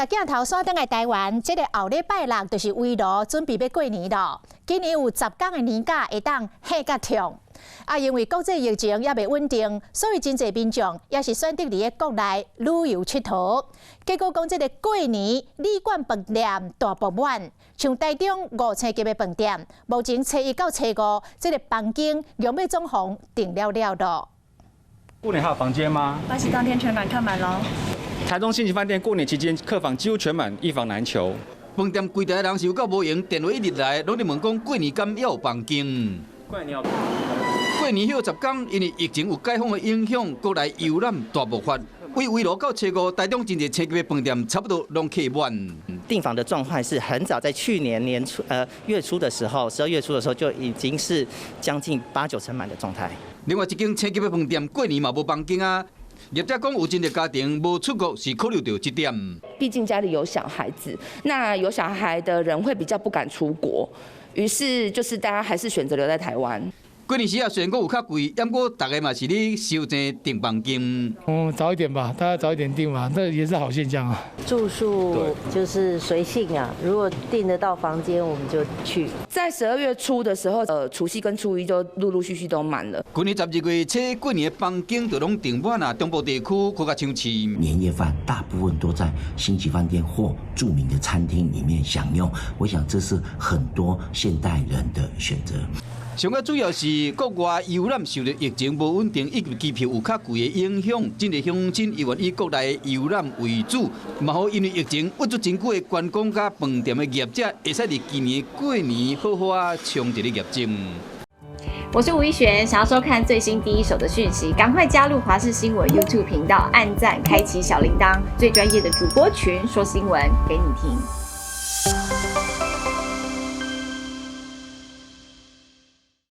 共鏡頭轉轉來台灣，這個後禮拜六就是圍爐準備欲過年囉。今年有10工的年假會當歇甲暢。啊，因為國際疫情猶未穩定，所以真濟民眾也是選擇佇咧國內旅遊𨑨迌。結果講這个過年旅館飯店大爆滿，像台中五星級的飯店，目前初一到初五，這个房間用欲總予訂了了囉。過年還有房間嗎？八夕當天全館客滿囉。台中星級飯店過年期間客房幾乎全滿，一房難求。飯店櫃台人是有夠無閒，電話一直來，攏佇問講過年敢猶有房間。過年過年歇10工，因為疫情有解封的影響，國內遊覽大爆發。為圍爐到初五，台中真濟星級的飯店差不多攏客滿。訂房的狀況是很早，在去年年初月初的時候，12月初的時候就已經是將近八九成滿的狀態。另外一間星級的飯店過年嘛無房間啊。業者講有真濟家庭無出國是考慮著這點。畢竟家裡有小孩子，那有小孩的人會比較不敢出國，於是就是大家還是選擇留在台灣。過年時啊，雖然講有較貴，毋過逐家嘛是咧收錢訂房間。嗯，早一點吧，大家早一點訂嘛，這也是好現象啊。住宿就是隨性啊，如果訂得到房間，我們就去。在12月初的時候，除夕跟初一就陸陸續續都滿了。去年12月初過年的房間就攏訂滿啊，中部地區閣較搶市。年夜飯大部分都在星級飯店或著名的餐廳裡面享用，我想這是很多現代人的選擇。上較主要是國外遊覽受著疫情無穩定以及機票有較貴的影響，真濟鄉親猶原以國內遊覽為主。嘛予因為疫情鬱卒真久的觀光佮飯店的業者，會使佇今年過年好好仔衝一个業績。我是吳一璇，想要收看最新第一手的訊息，趕快加入華視新聞 YouTube 頻道，按讚，開啟小鈴鐺，最專業的主播群說新聞給你聽。